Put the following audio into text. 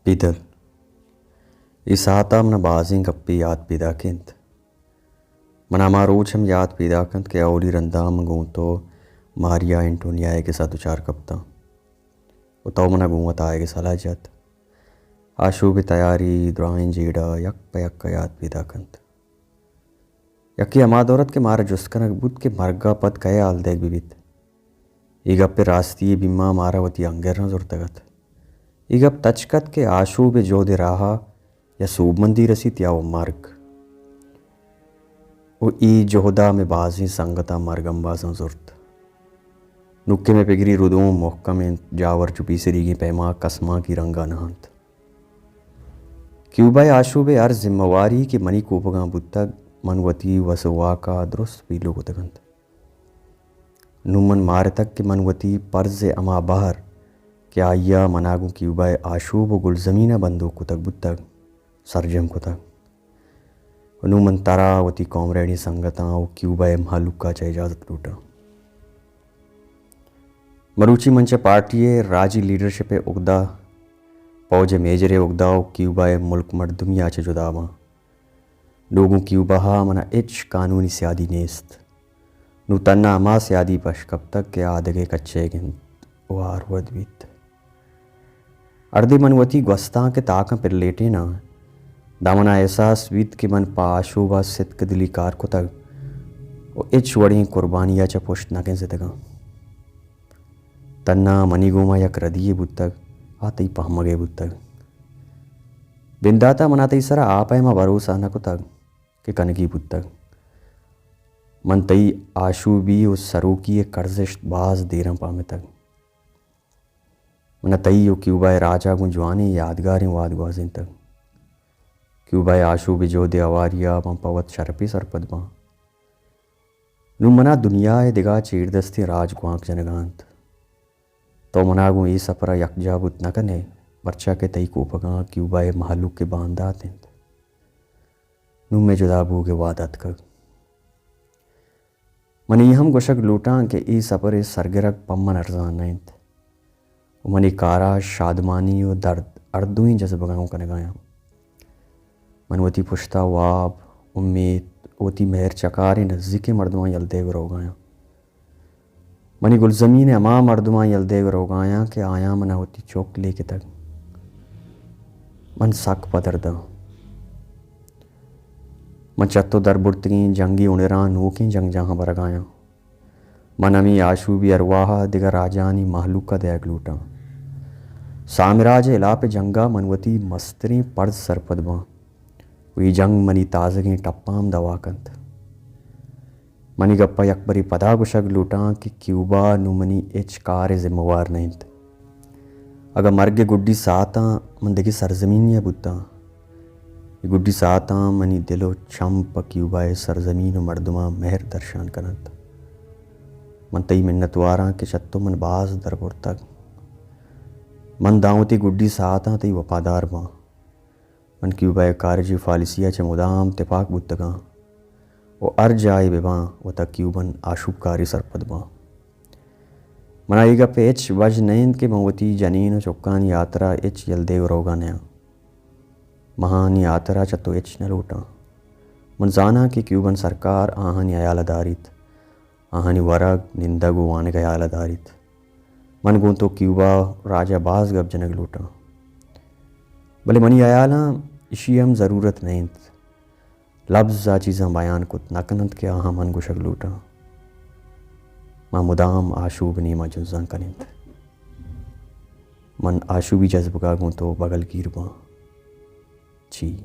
بیدل، اے ساعت ءَ من ءَ بازیں گپے یات پیداک انت۔ من ءَ ہما روچ ہم یات پیداک انت کہ اولی رندا من گوں تو ماریا اینٹونیا ءِ گس ءَ دچار کپتاں ءُ تو من ءَ گوں وت آیگ ءِ سلاہ جت۔ آشوب ءِ تیاری، دراہیں جیڑہ یک پہ یک ءَ یات پیداک انت۔ یکے ہما دور ات کہ مارا جست کنگ بوت کہ مرگ ءَ پد کئے ہال دئیگ بہ بیت۔ اے گپ ءِ راستی ءِ بیما مارا وتی انگراں زرتگ ات۔ اے گپ تچک ات کہ آشوب ءِ جہد ءِ راہ ءَ یا سوبمندی رسیت یا و مرگ۔ و اے جہد ءَ مئے بازیں سنگتاں مرگ امبازاں زرت۔ نوں کہ مئے پگری ردوم مہکم انت، جاور چو پیسریگیں پیماک کسمانکی رنگ ءَ نہ انت۔ کیوبا ءِ آشوب ءِ ہر زمہ واری کہ منی کوپگاں بوتگ، من وتی وس ءُ واک ءَ درست پیلو کتگ انت۔ نوں من مارتگ کہ من وتی پرز ءِ ہما بہر کہ آئی ءَ من ءَ گوں کیوبا ءِ آشوب ءُ گلزمین ءَ بندوک کتگ بوتگ، سرجم کتگ۔ ءُ نوں من ترا، وتی کامریڈیں سنگتاں ءُ کیوبا ءِ مہلوک ءَ چہ اجازت لوٹاں۔ مروچی من چہ پارٹی ءِ راجی لیڈرشپ ءِ اگدہ، پوج ءِ میجر ءِ اگدہ ءُ کیوبا ءِ ملک مردمی ءَ چہ جدا باں۔ نوں گوں کیوبا ءَ من ءَ ہچ قانونی سیادی نیست۔ نوں تھنا ہما سیادی پش کپتگ کہ آ دگہ کچے گند ءُ آرود بیت۔ ہردے من وتی گوستانک ءِ تاکاں پر لیٹیناں، داں من ءَ احساس بیت کہ من پہ آشوب ءَ ستک دلی کار کتگ ءُ ہچ وڑیں قربانی ءَ چہ پشت نہ کنزتگاں۔ تھنا منی گوما یک ردی یے بوتگ، آ تئی پہمگ ءَ بوتگ۔ بندات ءَ من ءَ تئی سرا آ پیما بھروسہ نہ کتگ کہ کنگی بوتگ۔ من تئی آشوبی ءُ سروکی ءِ کرزشت باز دیراں پہمتگ۔ من ءَ تئی ءُ کیوبا ءِ راج ءَ گوں جوانیں یادگاریں وہد گوازینتگ۔ کیوبا ءِ آشوب ءِ جہد ءِ ہواری ءَ من پہ وت شرپے سرپد باں۔ نوں من ءَ دنیا ءِ دگہ چیردستیں راج گوانک جنگ ءَ انت۔ تو من ءَ گوں اے سپر ءَ یکجاہ بوت نہ کن ئے، پرچا کہ تئی کوپگاں کیوبا ءِ مہلوک ءِ باندات انت۔ نوں مئے جدا بوگ ءِ وہد اتکگ۔ من اے ہم گوشگ لوٹاں کہ اے سپر ءِ سرگرگ پہ من ارزان نہ انت ءُ من اے کار ءَ شادمانی ءُ درد ہر دوئیں جزبگاں گوں کنگ ءَ آں۔ من وتی پشت ءَ واب، امیت، وتی مہر چکاریں نزیکیں مردماں یل دئیگ ءَ روگ ءَ آں۔ منی گلزمین ءِ ہما مردماں یل دئیگ ءَ روگ ءَ آں کہ آیاں من ءَ وتی چک لیکتگ۔ من سک پدرد آں۔ من چہ تو دربرتگیں جنگی ہنراں نوکیں جنگجاہاں برگ ءَ آں۔ من ہمے آشوبی ارواہ ءَ دگہ راجانی مہلوک ءَ دئیگ لوٹاں۔ سامراج ءِ ہلاپ ءِ جنگ ءَ من وتی مستریں پرز سرپد باں ءُ اے جنگ منی تازگیں ٹپاں ہم دوا کنت۔ من اے گپ ءَ یکبرے پدا گوشگ لوٹاں کہ کیوبا نوں منی ہچ کار ءِ ذمہ وار نہ انت۔ اگاں مرگ ءِ گڈی ساعتاں من دگہ سرزمینے ءَ بوتاں، اے گڈی ساعتاں منی دل ءُ چم پہ کیوبا ءِ سرزمین ءُ مردماں مہر درشان کن انت۔ من تئی منتواراں کہ چہ تو من باز دربرتگ۔ من داں وتی گڈی ساعتاں تئی وپادار باں۔ من کیوبا ءِ کارجی پالیسی ءَ چہ مدام تپاک بوتگاں ءُ ہر جاہے بہ باں وتا کیوبن آشوبکارے سرپد باں۔ من ءَ اے گپ ءِ ہچ وژ نہ انت کہ من وتی جنین ءُ چکانی ہاترا ہچ یل دئیگ ءَ روگ ءَ نیاں۔ من آہانی ہاترا چہ تو ہچ نہ لوٹاں۔ من زاناں کہ کیوبن سرکار آہانی ہیال ءَ داریت، آہانی ورگ، نندگ ءُ وانگ ءِ ہیال ءَ داریت۔ من گوں تو کیوبا راج ءَ باز گپ جنگ لوٹاں، بلے منی ہیالاں اشی ہم ضرورت نہ انت۔ لبز آ چیزاں بیان کت نہ کن انت کہ آہاں من گوشگ لوٹاں۔ ما مدام آشوب ءِ نیما جنزان کن انت۔ من آشوبی جزبگا گوں تو بگل گیر باں۔ چی؟